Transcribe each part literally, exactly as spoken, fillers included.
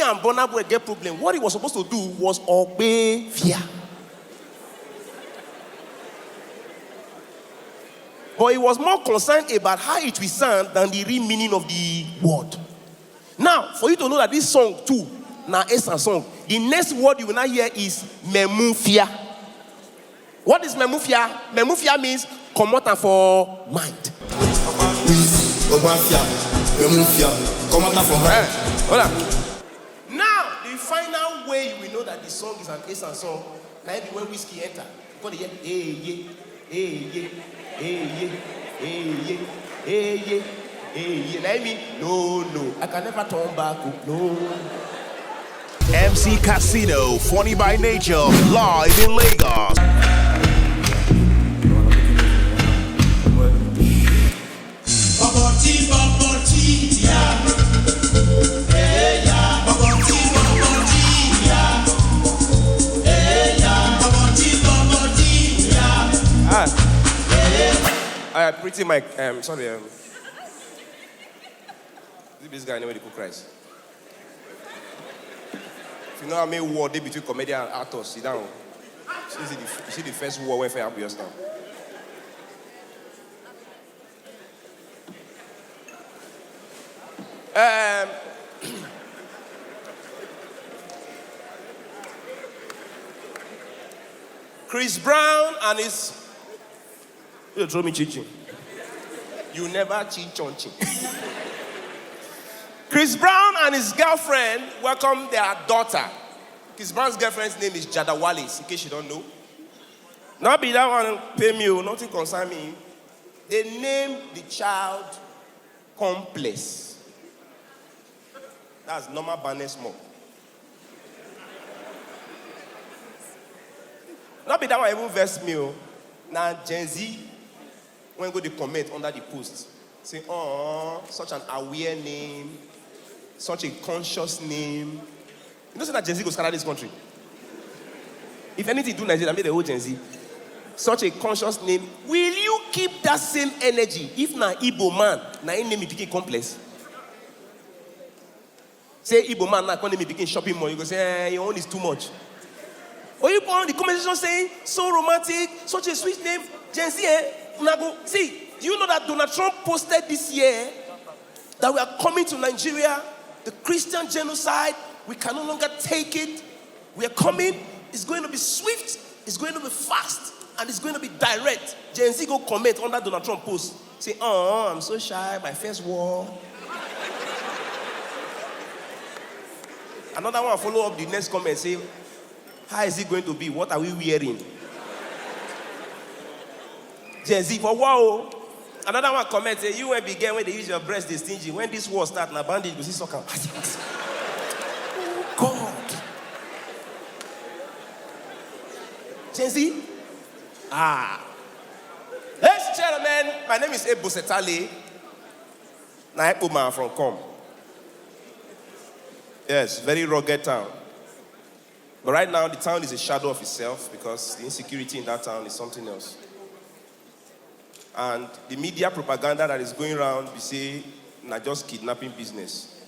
and Burna Boy get problem, what he was supposed to do was Ogbefia. But he was more concerned about how it will sound than the real meaning of the word. Now, for you to know that this song too, na Esan song, the next word you will now hear is Memufia. What is Memufia? Memufia means comot am for mind. Wheezy, Ogbafia, Memufia, comot am for mind. Eh, hold on. Now, the final way you will know that the song is an Esan song, na be when Wizkid enter. You go dey hear, "Hey, yeah, hey, yeah, hey, yeah, hey, yeah, hey, yeah, hey, yeah." Na him mean, "No, no, I can never turn back, oh, no." M C Casino, funny by nature, live in Lagos. Ah. All right, pretty Mike. Um, sorry. Um, this, this guy never dey cook rice. If you know how many war dey between comedian and actors, sit down. You see the, you see the first war wey fit happen just now. Um, Chris Brown and his, you throw me chinchin. You never chin chon chin. Chris Brown and his girlfriend welcome their daughter. Chris Brown's girlfriend's name is Jada Wallace, in case you don't know. Not be that one pay me, oh, nothing concern me. They named the child Complex. That's normal badness more. Not be that one even vex me, oh. Now Gen Z when go dey comment under the post, say, "Oh, such an aware name, such a conscious name." You know say na Gen Z go scatter this country. If anything do Nigeria, make the whole Gen Z. Such a conscious name. Will you keep that same energy if na Igbo man, na him name him pikin Complex? Say Igbo man now come name him pikin Shopping Mall, you go say, "Eh, your own is too much." Or you put on the comment section saying, "So romantic, such a sweet name." Gen Z, eh? Una go, see, do you know that Donald Trump posted this year that we are coming to Nigeria, the Christian genocide, we can no longer take it. We are coming. It's going to be swift, it's going to be fast, and it's going to be direct. Gen Z go comment under Donald Trump post. Say, "Oh, I'm so shy, my first war." Another one follow up the next comment, say, "How is it going to be? What are we wearing?" Gen Z for war, oh. Another one comment say, "You wey be girl wey dey use your breast dey stingy. When this war start, na bandage go see suck am." Oh God. Gen Z? Ah. Ladies and gentlemen, my name is Ebo Setale. Na Ekpoma from come. Yes, very rugged town. But right now, the town is a shadow of itself because the insecurity in that town is something else. And the media propaganda that is going around, we say, na just kidnapping business.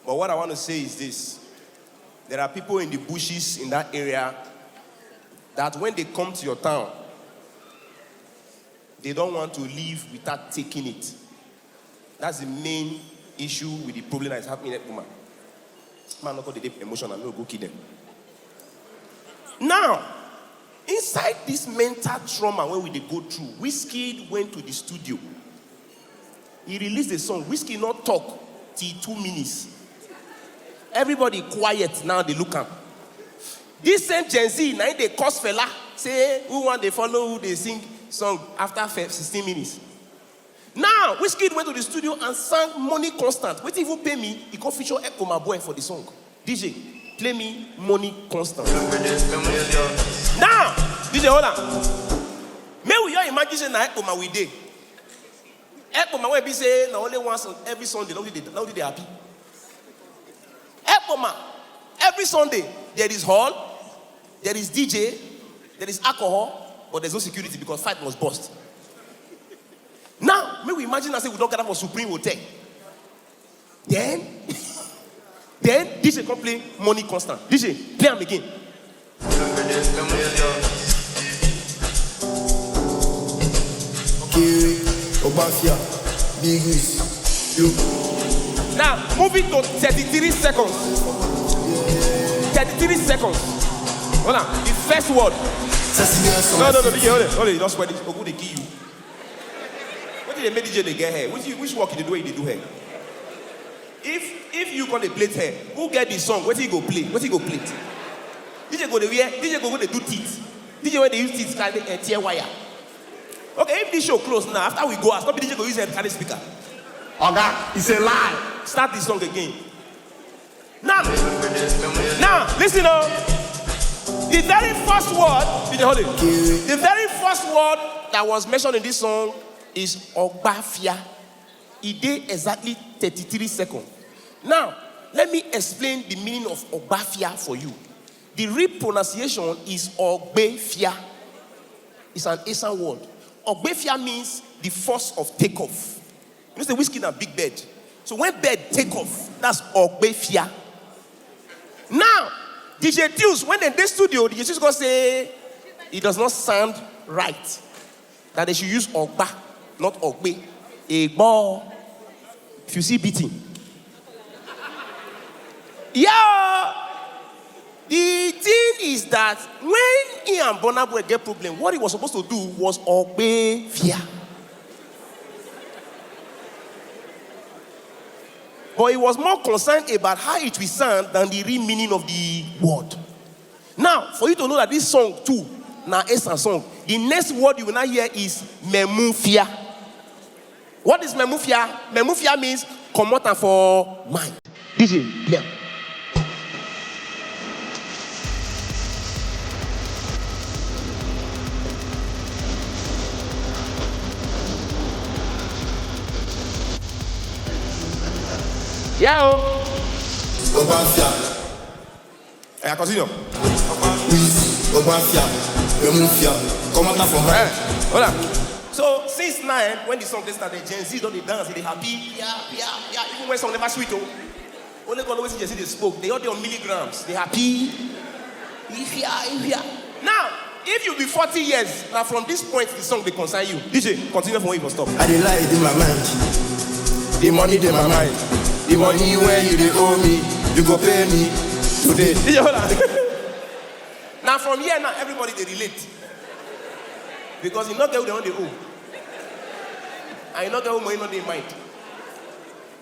But what I want to say is this. There are people in the bushes in that area that when they come to your town, they don't want to leave without taking it. That's the main issue with the problem that is happening in Ekpoma. Man, no go dey emotional, no go kill them. Now, inside this mental trauma wey we dey go through, Wizkid went to the studio. He released a song. Wizkid no talk till two minutes. Everybody quiet now, dey look am. This same Gen Z, na him dey curse Fela, say who wan dey follow who dey sing song after fe-, sixteen minutes. Now, Wizkid went to the studio and sang Money Constant. Wetin even pay me, he come feature Ekpoma Boy for the song. D J, play me Money Constant. Now, D J, hold on. Make we all imagine say na Ekpoma we dey. Ekpoma wey be say na only once on every Sunday, nobody dey, nobody dey happy. Ekpoma, every Sunday, there is hall, there is D J, there is alcohol, but there's no security because fight must burst. Now, make we imagine say we don gather for Supreme Hotel. Then, Then D J come play Money Constant. D J, play am again. Kiri, Obafia, Big Wiz, you. Now, move it to thirty-three seconds. Thirty-three seconds. Hold on. The first word. Sexy girl, no, no, no, D J, hold it, hold it. You don't spoil it. Ogun dey kill you. What did they make D J dey get hair? Which, which work you dey do wey you dey do hair? If if you come dey plait hair, who get the song? Wetin you go play? Wetin you go plait? D J go dey wear, D J go go dey do teeth. D J wey dey use teeth carry uh, tear wire. Okay, if this show close now, after we go house, no be D J go use head carry speaker. Oga, it's a lie. Start the song again. Now, now, listen up. The very first word, D J, hold it. The very first word that was mentioned in this song is Ogbafia. E dey exactly thirty-three seconds. Now, let me explain the meaning of Ogbafia for you. The real pronunciation is Ogbefia. It's an Esan word. Ogbefia means the force of takeoff. You know, say Whiskey na big bird. So when bird take off, that's Ogbefia. Now, D J Tunes, when dem dey studio, D J Tunes go say, "It does not sound right that they should use Ogba, not Ogbe." Egbo. If you see beating. Yeah. The thing is that when he and Burna Boy get problem, what he was supposed to do was Ogbefia. But he was more concerned about how it will sound than the real meaning of the word. Now, for you to know that this song too, na Esan song, the next word you will now hear is Memufia. What is Memufia? Memufia means comot am for mind. D J, play am. Yeah, oh. Ogbafia. Yeah, continue. Wiz, Ogbafia, Memufia, come out from Eh, hold on. So since nine, when the song dey started, Gen Z don dey dance, dey happy, yeah, yeah, yeah. Even when song never sweet, oh. Only God knows wetin Gen Z dey smoke. They all dey on milligrams. They happy. Ifia, ifia. Now, if you be forty years, now from this point the song dey concern you. D J, continue from where you for stop. I dey lie in my mind. The money dey my mind. The money where you dey owe me, you go pay me today. D J, hold on. Now from here now, everybody dey relate. Because you no get who they want to owe. And you no get who money no dey mind.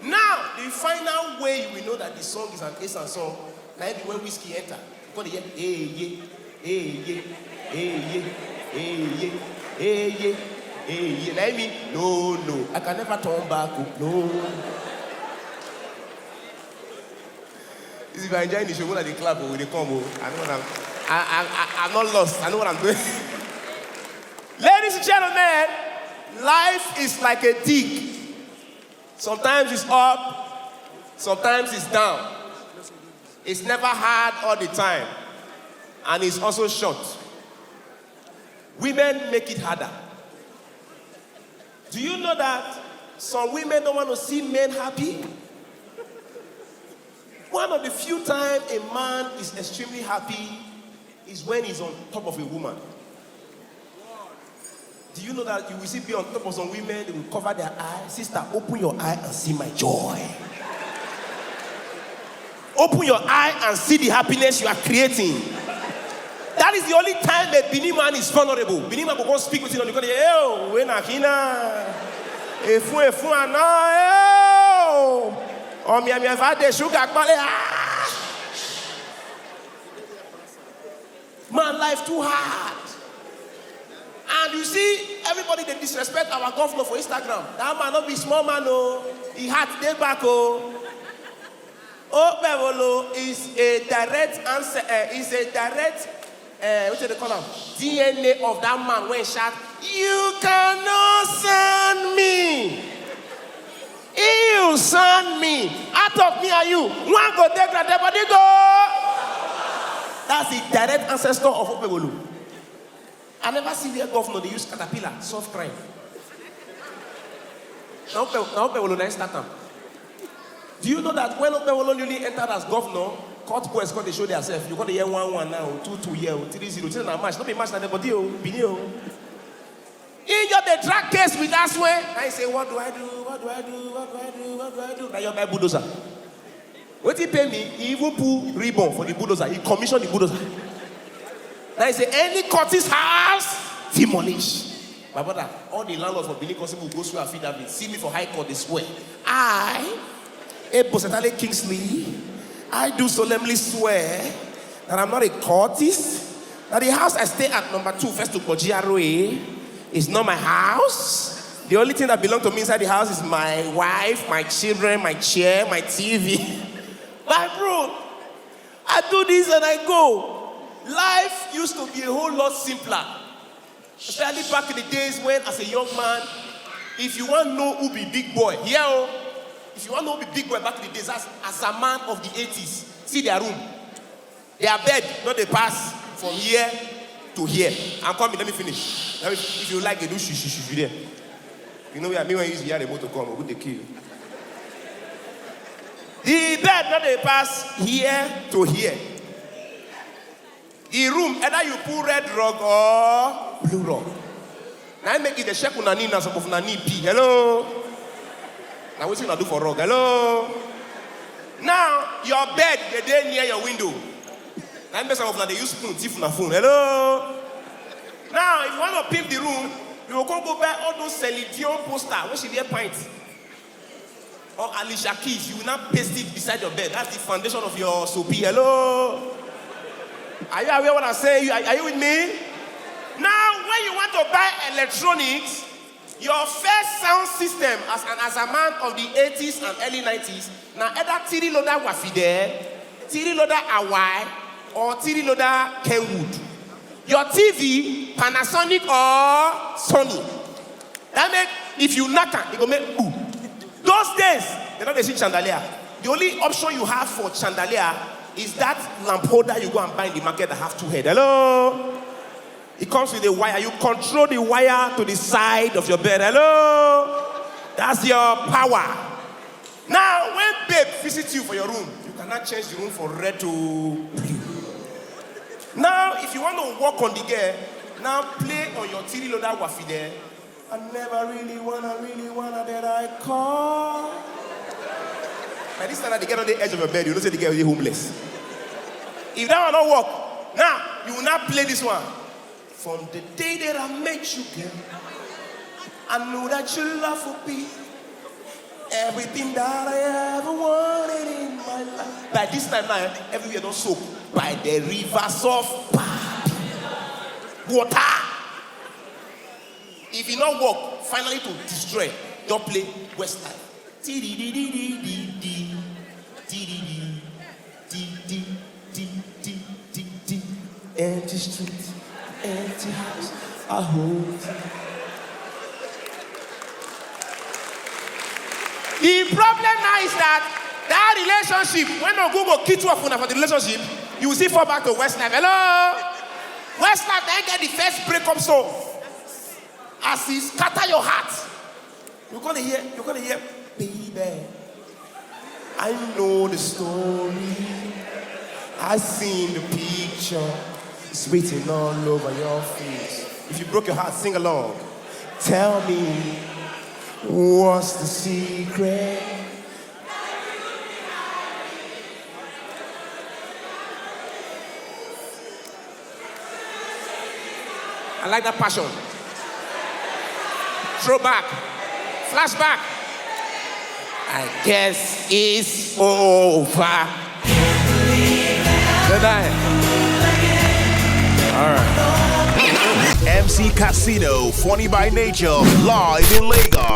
Now, the final way you will know that the song is an Esan song, na be when Whiskey enter. You go dey hear, "Hey, yeah, hey, yeah, hey, yeah, hey, yeah, hey, yeah, hey, yeah." Na him mean, "No, no, I can never turn back, oh, no." This is enjoying the show. When I dey clap, oh, we dey come, oh. I know what I'm. I, I, I, I'm not lost. I know what I'm doing. Ladies and gentlemen, life is like a dig. Sometimes it's up, sometimes it's down. It's never hard all the time, and it's also short. Women make it harder. Do you know that some women don't want to see men happy? One of the few times a man is extremely happy is when he's on top of a woman. Do you know that you will see be on top of some women, they will cover their eye? Sister, open your eye and see my joy. Open your eye and see the happiness you are creating. That is the only time a Benin man is vulnerable. Benin man go come speak with you and you go, "Hey, oh, when Akina, efu efu ana, hey, oh, omi ami efa de sugar kpale ah." Man, life too hard. And you see, everybody dey disrespect our governor for Instagram. That man no be small man, oh. He hard dey back, oh. Okpebholo is a direct answer, uh, is a direct, uh, what do they call him? D N A of that man when shot, "You cannot send me. You send me. Out of me and you, one go take that body go." That's the direct ancestor of Okpebholo. I never see where governor dey use caterpillar solve crime. Na Okpebholo na start am. Do you know that when Okpebholo newly entered as governor, court boys come dey show themselves? You come dey hear one one now, two two here, three zero. Say na match, no be match, na the body o, Benin o. He just dey drag case with that swear. I say, "What do I do? What do I do? What do I do? What do I do?" Now your bulldozer. Wetin pay me? He even pull ribbon for the bulldozer. He commission the bulldozer. Now he say, "Any courtist house, demolish." My brother, all the landlords for Benin Council go swear affidavit. See me for High Court, they swear. I, Ebo Setale Kingsley, I do solemnly swear that I'm not a courtist, that the house I stay at, number two, First Ukpo G R A, is not my house. The only thing that belongs to me inside the house is my wife, my children, my chair, my T V. My bro, I do this and I go. Life used to be a whole lot simpler. Especially back in the days when, as a young man, if you want to know who be big boy, here, oh, if you want to know who be big boy back in the days, as, as a man of the eighties, see their room. Their bed, not they pass from here to here. I'm coming, let me finish. Let me, if you like, they do shush, shush, shush, shush there. You know where me when you use here, they to come, who they kill. The bed, not they pass here to here. The room, either you put red rug or blue rug. Now I make it the check una knee now, some of una knee pee. Hello? Now what you do for rug? Hello? Now, your bed, the day near your window. Now make some of una they use spoon, thief una phone. Hello? Now, if you want to pimp the room, you will go go buy all those Celine Dion poster, which is their pint. Or Alicia Keys, you will not paste it beside your bed. That's the foundation of your soapy. Hello? Are you aware what I'm saying? You, are, are you with me? Now, when you want to buy electronics, your first sound system as an, as a man of the eighties and early nineties, now either Tiri Loda Wafide, Tiri Loda Awai, or Tiri Loda Kenwood. Your T V, Panasonic or Sony. That make, if you knock am, it go make boo. Those days, they don't dey see chandelier. The only option you have for chandelier is that lamp holder you go and buy in the market that have two head. Hello? It comes with a wire. You control the wire to the side of your bed. Hello? That's your power. Now, when babe visits you for your room, you cannot change the room for red to blue. Now, if you want to walk on the girl, now play on your Tiri Loda Wafide. I never really wanna, really wanna that I call. By this time, the girl on the edge of your bed, you know say the girl is homeless. If that one not work, now you will not play this one. From the day that I met you, girl, I know that you love for me. Everything that I ever wanted in my life. By this time now, everywhere don't soak. By the rivers of Papi. Water. If you not work, finally to destroy, don't play Westlife. T D D D D D D. T D D D D D D D. Empty street, empty house, I hold. The problem now is that that relationship, when no go go kill two of una for the relationship, you will still fall back to Westlife. Hello? Westlife, they get the first breakup song. As he scatter your heart, you're gonna hear, you're gonna hear, baby. I know the story. I seen the picture. It's written all over your face. If you broke your heart, sing along. Tell me, what's the secret? I like that passion. Throwback. Flashback. I guess it's over. Good night. All right. M C Casino, Funny by Nature, live in Lagos.